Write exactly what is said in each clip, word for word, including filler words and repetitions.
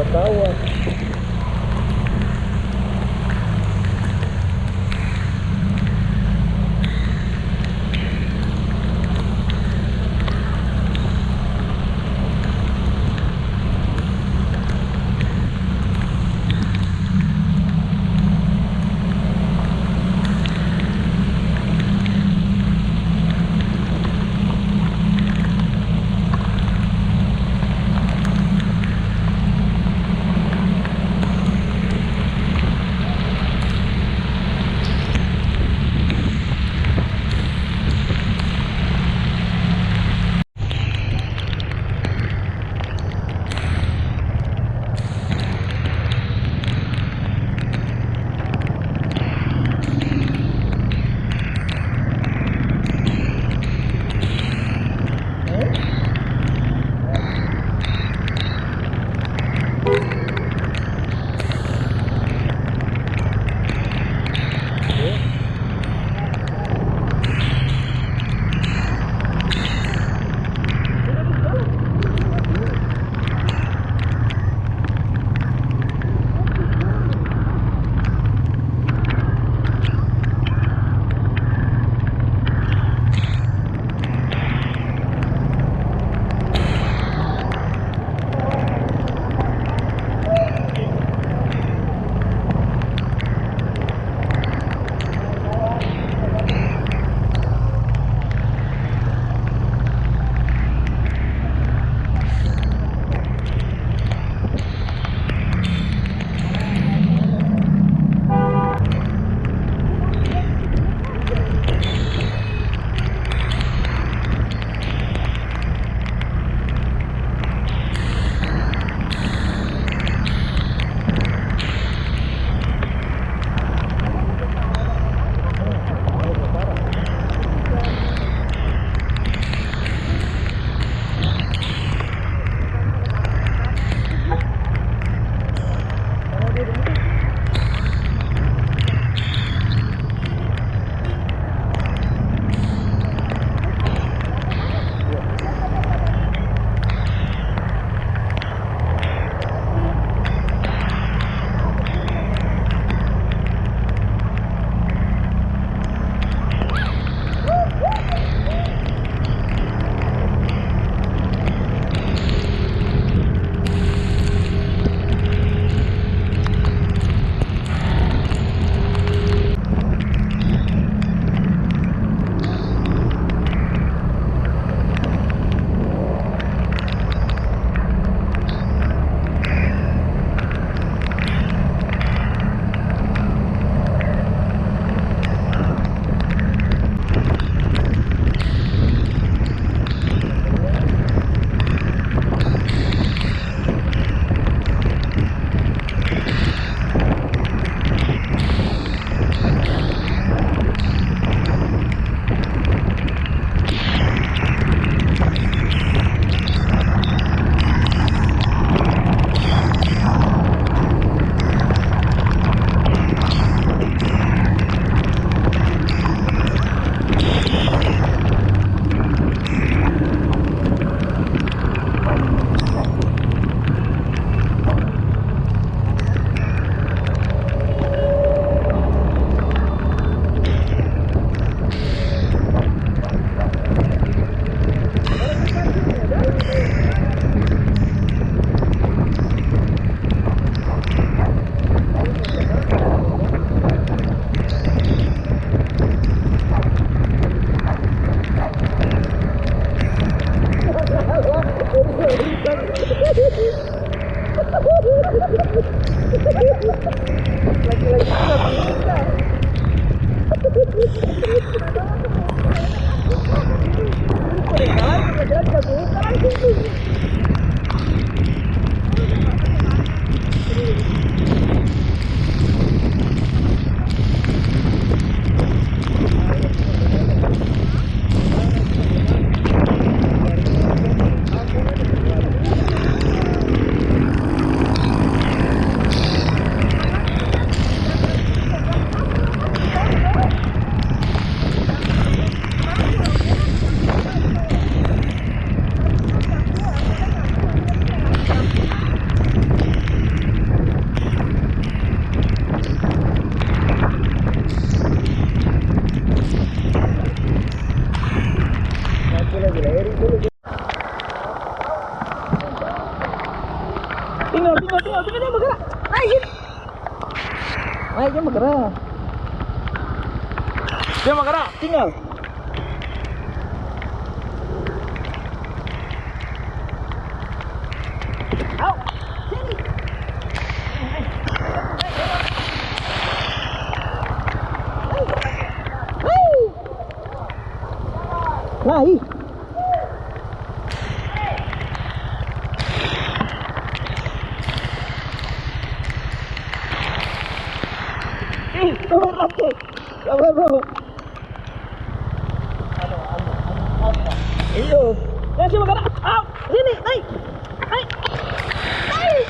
Kawah. Tinggal, tinggal, tinggal, tinggal, jangan bergerak. Naik, sini. Naik, jangan bergerak. Jangan bergerak, tinggal. Au, sini. Naik. Ih, sabar, Bro. Sabar, Bro. Iyo. Ya, sini, Bro. Ah, sini, naik. Naik. Naik.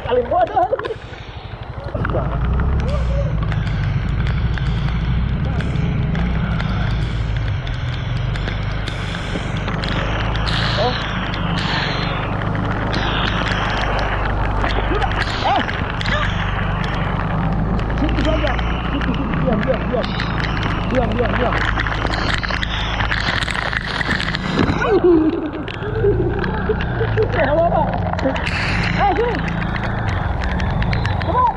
Kali bodoh. Situ saja. Situ, situ. Diam, diam, diam. Diam, diam, diam. Eh, apa, apa? Eh, sini. Come on.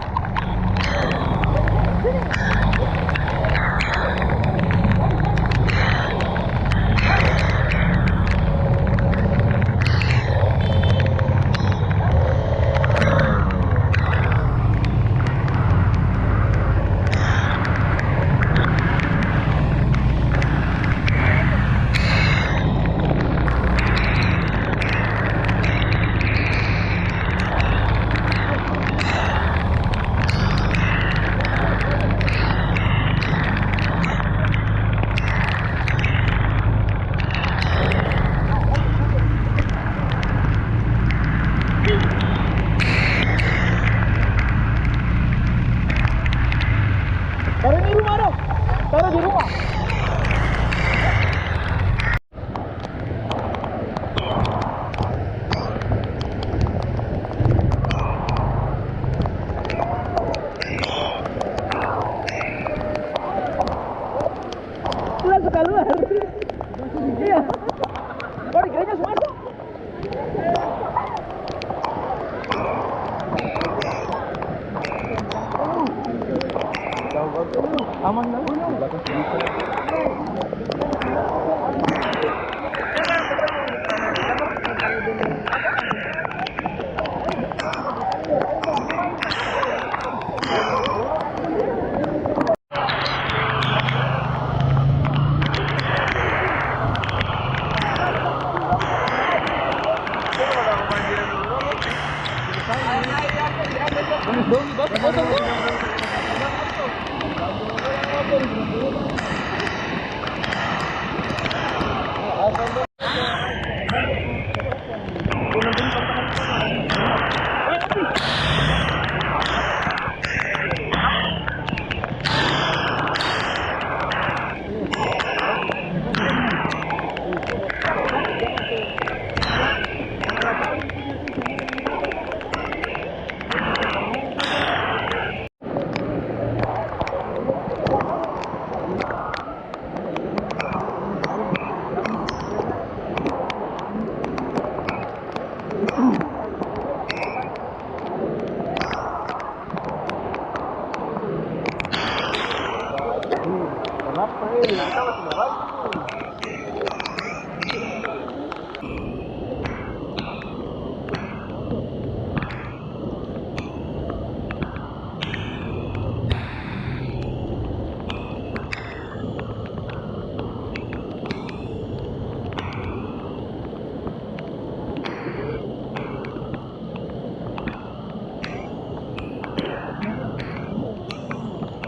Taruh di rumah dong. Taruh di rumah. Keluar, suka luar. Iya. Oh, di gereja semua ada. Aman, kan?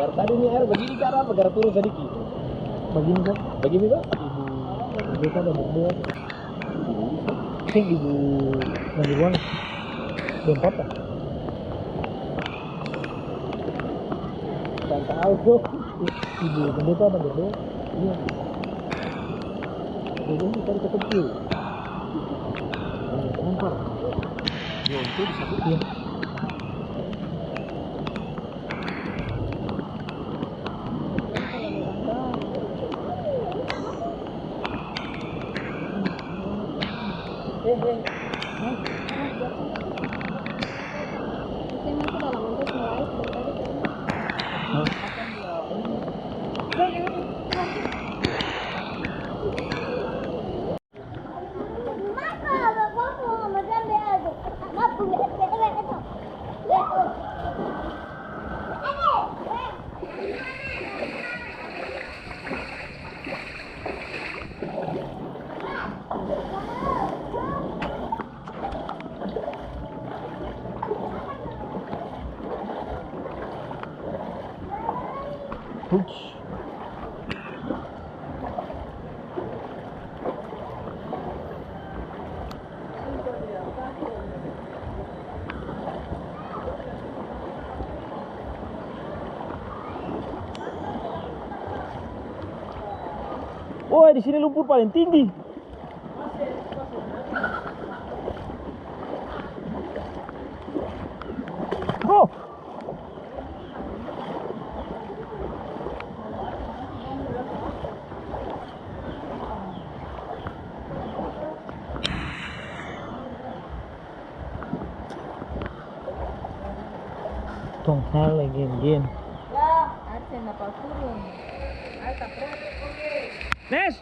Dari tadi ni aer bagini ka apa? Gara turun sadiki. Bagini ka? Bagini ka? Ibu, ibu beta ada berdua. Seng, ibu Nani Ruang deng papa. Seng tau. Ibu pendeta ada berdua. Iya. Jadi ini tadi kecil. Kompor. Iya, itu di satu. Iya. Huts. Woi, di sini lumpur paling tinggi. Bro. Tong hal lagi, gin. Nes!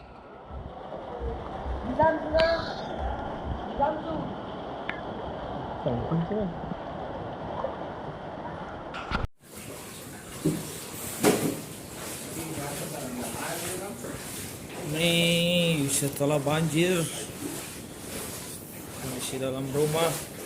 Nih, setelah banjir, kondisi dalam rumah.